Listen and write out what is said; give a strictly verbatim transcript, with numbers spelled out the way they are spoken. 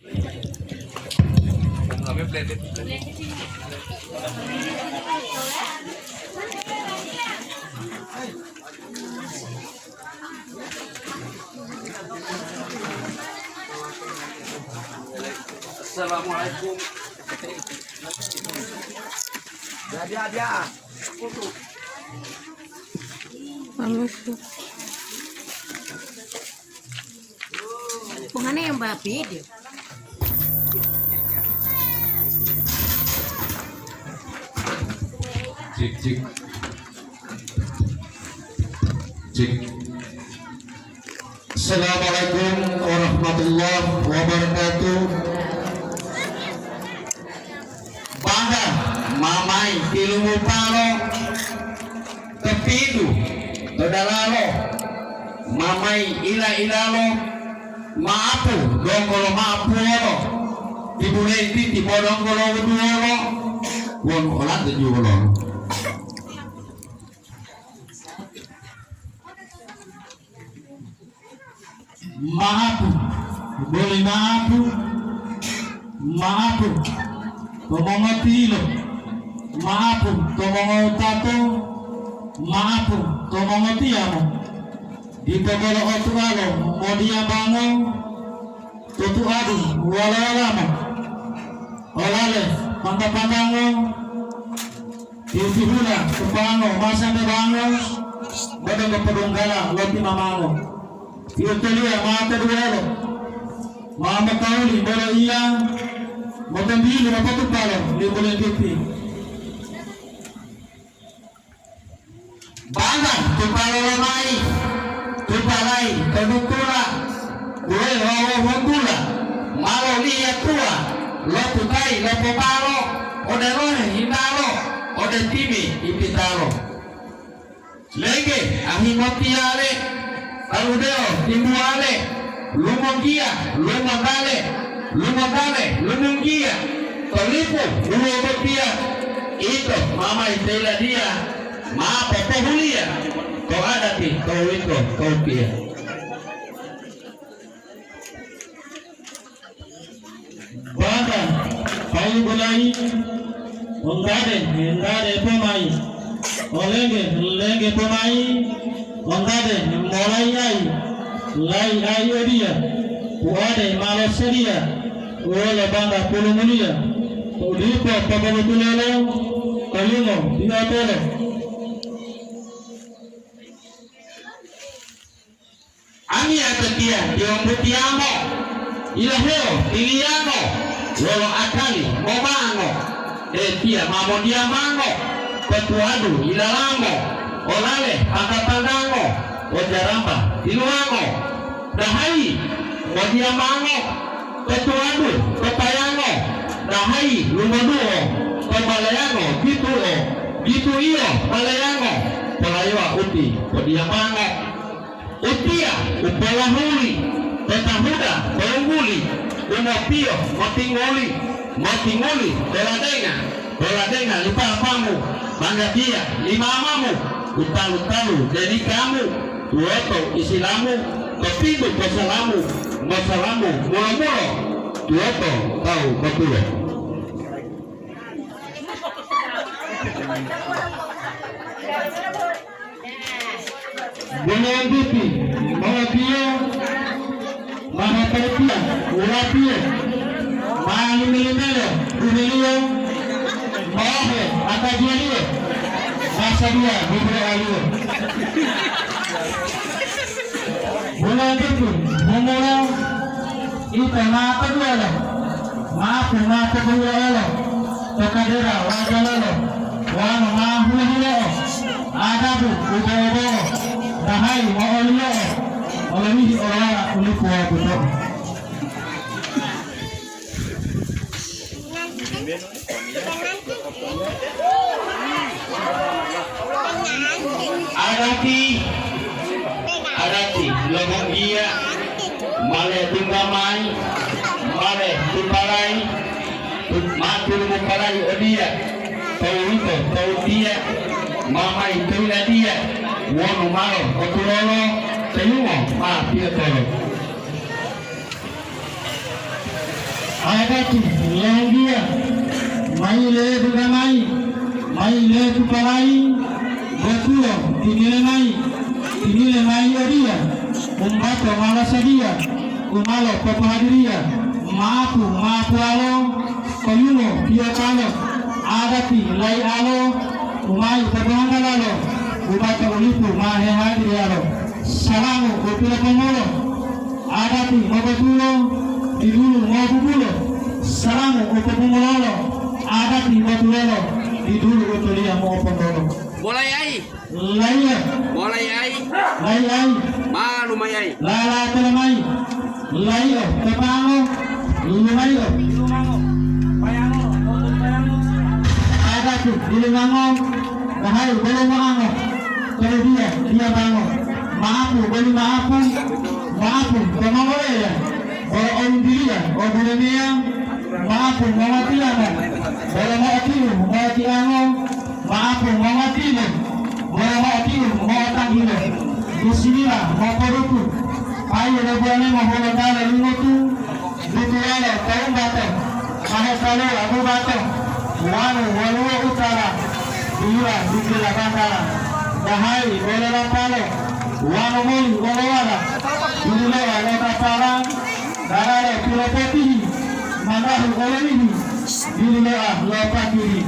Assalamualaikum. Jadi ada. Bagus. Hubungannya yang bapi dia. Cik, cik. Cik. Assalamualaikum warahmatullahi wabarakatuh. Bangga mamai tilumupalo to pintu to dalalo, mamai ila-ilalo, maapu donggo lo maapuwolo, tibulenti tibo donggo lo wuduwolo, wonu olanto juwololo. Maapu, boli maapu, maapu to mongotilo, maapu to mongowutato, maapu to mongotiyamo. Dipo bolo otuwalo modiyamango, to tuadu wala-walamo, olale panta-pantango, titihula tupango masa mebango, bodo mopodunggala loti mamango. Tiyo toliya ma to duwolo, ma mokawuli bolo iya, motombilu mopotupalo lipu lentiti. Bangga tupalo lomayi, tupalayi to dutula, uwoi wawu huntula, ma loliya tuwa, loputayi lopobalo, ode rohe hintalo, ode timi ipitalo. Lengge ahimotiyale, taludeo timbuwale, lumonggiya, lumotale, lumotale, lumunggiya, to lipu wuluwo botiya, ito mamayi to yiladiya, ma popohuliya to adati to uwito to utiya. Bata, payi bulayi, ontade, entade pomayi, olengge, lengge pomayi, ontade, molayi ayi, layi ayi odiya, puade ma losadiya, wolo bangga pulumuliya, to dipo popobotulelo, toyungo, biotelo. Amiyatotiya tiyombutiyamo, ilahewo tiliyamo, wolo akali momango, detiya ma modiyamango, to tuwadu yilalamo, olale pata-patango, ojaramba tiluwango, dahayi modiyamango, to tuwadu to payango, dahayi lumoduwo, to balayango bituo, bituiyo balayango, polayowa uti podiyamango. Utiya u polahuli to tahuda to lungguli, u mopiyohu motingoli, motingoli to ladenga, to ladenga li papamu, manggabiya li mamamu, u talu-talu deli kamu, tuwoto Isilamu, to pintu posalamu, mosalamu mulo-mulo, tuwoto tawu botulo. Bulentiti, mo'otiyo, mahaparutiya, wuratiyo, ma lime-limelo, ruheliyo, mohe, akajiyaliyo, masadiya, bubuloaliyo. Bulentiti, mumulo, ito ma to duwolo, ma po ma to duwolo, to kadera wajalolo, wano ma hula-hulao, adabu u bo'o-bo'o, dahayi mo'oliyo'o, olowihi olowala u lipu wawu buto'o. Adati, adati lo Banggiya, male dungga mayi, male dupalayi, tu-, ma tulumupalayi odiya, towuwito towutiya, ma mayi to yiladiya, wonu malo otulolo, teyungo ma piyotolo. Adati lohunggiya, mayi lebu gamayi, mayi lebu palayi, botulo tinile mayi, tinile mayi odiya, umbato ma losadiya, u ma lopopohadiriya, maapu, maapuwalo, koyungo, piyotalo, adati layi'alo, u mayi popohanggalalo, umbato u lipu ma hehadiriyalo, salamu u pilopomulo. Adati mobotulo, didulu mobubulo, salamu u popumulolo, adati botulolo, didulu u toliya mo'opondolo. Mulai ai. Laiya. Mulai ai. Laiya. Malu mai ai. Lala tele mai. Laiya, tepango, lumayo. Adati, dilimango, rahayu, bolo moango. Kemudian dia bangun, maapu, boli maapu, maapu, to mongoleya, bolo o yunggiliya, o bulemeya, maapu, mongotiyamo, bolo mo'otilu, mo'otiyango, maapu, mongotilo, bolo mo'otilu, mo'otanggilo, bisimila, mopodutu, payu lo buwanemo Hulontalo Limutu, Dutuwalo tawu bato, mahepalo abu bato, wanu woluwo utala, dila dukila bantala, dahayi bolo lapalo, wanu moli olowala, dululoa lo tapala, dalalo pilopotihi, mangahu ololihu, dululoa lo pakiri.